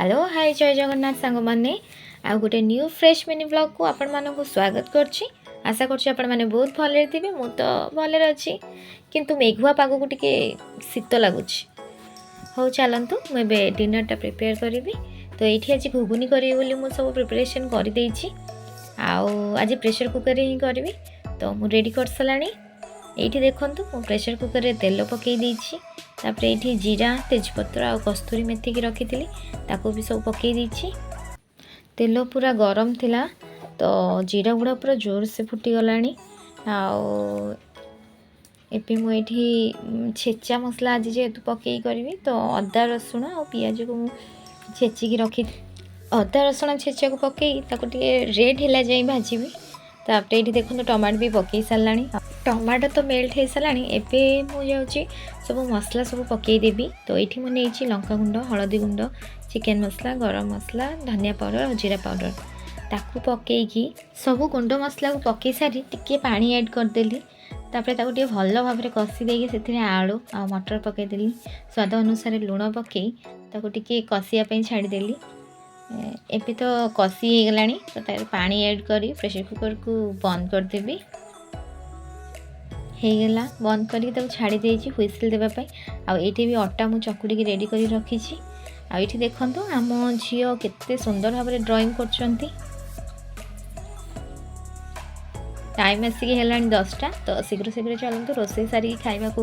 Hello, high, ଜୟ ଜଗନ୍ନାଥ ସାଙ୍ଗମାନେ। ଆଉ ଗୋଟେ ନ୍ୟୁ ଫ୍ରେଶ୍ ମିନି ବ୍ଲଗ୍କୁ ଆପଣମାନଙ୍କୁ ସ୍ୱାଗତ କରୁଛି। ଆଶା କରୁଛି ଆପଣମାନେ ବହୁତ ଭଲରେ ଥିବେ। ମୁଁ ତ ଭଲରେ ଅଛି, କିନ୍ତୁ ମେଘୁଆ ପାଗକୁ ଟିକେ ଶୀତ ଲାଗୁଛି। ହଉ ଚାଲନ୍ତୁ, ମୁଁ ଏବେ ଡିନର୍ଟା ପ୍ରିପେୟାର କରିବି। ତ ଏଇଠି ଆଜି ଘୁଗୁନି କରିବି ବୋଲି ମୁଁ ସବୁ ପ୍ରିପାରେସନ୍ କରିଦେଇଛି ଆଉ ଆଜି ପ୍ରେସର୍ କୁକର୍ରେ ହିଁ କରିବି। ତ ମୁଁ ରେଡ଼ି କରିସାରିଲାଣି। ଏଇଠି ଦେଖନ୍ତୁ, ମୁଁ ପ୍ରେସର୍ କୁକର୍ରେ ତେଲ ପକାଇ ଦେଇଛି। ତାପରେ ଏଇଠି ଜିରା, ତେଜପତ୍ର ଆଉ କସ୍ତୁରୀ ମେଥିକି ରଖିଥିଲି, ତାକୁ ବି ସବୁ ପକାଇ ଦେଇଛି। ତେଲ ପୁରା ଗରମ ଥିଲା, ତ ଜିରା ଗୁଡ଼ା ପୁରା ଜୋରସେ ଫୁଟିଗଲାଣି। ଆଉ ଏବେ ମୁଁ ଏଇଠି ଛେଚା ମସଲା ଆଜି ଯେହେତୁ ପକାଇ କରିବି, ତ ଅଦା, ରସୁଣ ଆଉ ପିଆଜକୁ ମୁଁ ଛେଚିକି ରଖି, ଅଦା ରସୁଣ ଛେଚାକୁ ପକାଇ ତାକୁ ଟିକେ ରେଡ଼୍ ହେଲା ଯାଇ ଭାଜିବି। ତାପରେ ଏଇଠି ଦେଖନ୍ତୁ, ଟମାଟୋ ବି ପକାଇ ସାରିଲାଣି। ଟମାଟୋ ତ ମେଲ୍ଟ ହେଇସାରିଲାଣି। ଏବେ ମୁଁ ଯାଉଛି ସବୁ ମସଲା ସବୁ ପକାଇଦେବି। ତ ଏଇଠି ମୁଁ ନେଇଛି ଲଙ୍କା ଗୁଣ୍ଡ, ହଳଦୀ ଗୁଣ୍ଡ, ଚିକେନ୍ ମସଲା, ଗରମ ମସଲା, ଧନିଆ ପାଉଡ଼ର ଆଉ ଜିରା ପାଉଡ଼ର। ତାକୁ ପକାଇକି, ସବୁ ଗୁଣ୍ଡ ମସଲାକୁ ପକାଇ ସାରି ଟିକିଏ ପାଣି ଆଡ଼୍ କରିଦେଲି। ତାପରେ ତାକୁ ଟିକେ ଭଲ ଭାବରେ କଷି ଦେଇକି ସେଥିରେ ଆଳୁ ଆଉ ମଟର ପକାଇଦେଲି। ସ୍ୱାଦ ଅନୁସାରେ ଲୁଣ ପକାଇ ତାକୁ ଟିକିଏ କଷିବା ପାଇଁ ଛାଡ଼ିଦେଲି। ଏବେ ତ କଷି ହେଇଗଲାଣି, ତ ତାରେ ପାଣି ଆଡ଼୍ କରି ପ୍ରେସର୍ କୁକର୍କୁ ବନ୍ଦ କରିଦେବି। ହେଇଗଲା। ବନ୍ଦ କରିକି ତାକୁ ଛାଡ଼ି ଦେଇଛି ହୁଇସିଲ୍ ଦେବା ପାଇଁ। ଆଉ ଏଇଠି ବି ଅଟା ମୁଁ ଚକୁଡ଼ିକି ରେଡ଼ି କରି ରଖିଛି। ଆଉ ଏଇଠି ଦେଖନ୍ତୁ, ଆମ ଝିଅ କେତେ ସୁନ୍ଦର ଭାବରେ ଡ୍ରଇଂ କରୁଛନ୍ତି। ଟାଇମ୍ ଆସିକି ହେଲାଣି 10ଟା। ତ ଶୀଘ୍ର ଶୀଘ୍ର ଚାଲନ୍ତୁ, ରୋଷେଇ ସାରିକି ଖାଇବାକୁ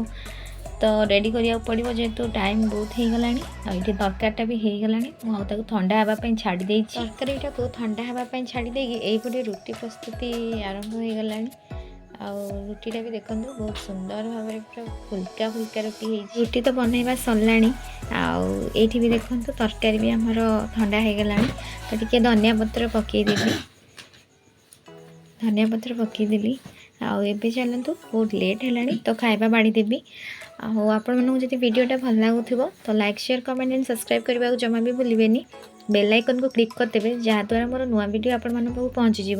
ତ ରେଡ଼ି କରିବାକୁ ପଡ଼ିବ, ଯେହେତୁ ଟାଇମ୍ ବହୁତ ହେଇଗଲାଣି। ଆଉ ଏଇଠି ତରକାରୀଟା ବି ହେଇଗଲାଣି। ମୁଁ ଆଉ ତାକୁ ଥଣ୍ଡା ହେବା ପାଇଁ ଛାଡ଼ି ଦେଇଛି। ତରକାରୀଟାକୁ ଥଣ୍ଡା ହେବା ପାଇଁ ଛାଡ଼ି ଦେଇକି ଏଇପଟେ ରୁଟି ପ୍ରସ୍ତୁତି ଆରମ୍ଭ ହେଇଗଲାଣି। ଆଉ ରୁଟିଟା ବି ଦେଖନ୍ତୁ, ବହୁତ ସୁନ୍ଦର ଭାବରେ ପୁରା ଫୁଲକା ଫୁଲକା ରୁଟି ହେଇଛି। ରୁଟି ତ ବନେଇବା ସରିଲାଣି। ଆଉ ଏଇଠି ବି ଦେଖନ୍ତୁ, ତରକାରୀ ବି ଆମର ଥଣ୍ଡା ହେଇଗଲାଣି। ତ ଟିକେ ଧନିଆ ପତ୍ର ପକାଇଦେବି। ଧନିଆ ପତ୍ର ପକାଇଦେଲି। ଆଉ ଏବେ ଚାଲନ୍ତୁ, ବହୁତ ଲେଟ୍ ହେଲାଣି, ତ ଖାଇବା ବାଢ଼ିଦେବି। ଆଉ ଆପଣମାନଙ୍କୁ ଯଦି ଭିଡ଼ିଓଟା ଭଲ ଲାଗୁଥିବ, ତ like, share, comment and subscribe କରିବାକୁ ଜମା ବି ଭୁଲିବେନି। ବେଲ୍ ଆଇକନ୍କୁ କ୍ଲିକ୍ କରିଦେବେ, ଯାହାଦ୍ୱାରା ମୋର ନୂଆ ଭିଡ଼ିଓ ଆପଣମାନଙ୍କ ପାଖକୁ ପହଞ୍ଚିଯିବ।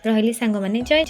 ରହିଲି ସାଙ୍ଗମାନେ, ଜୟ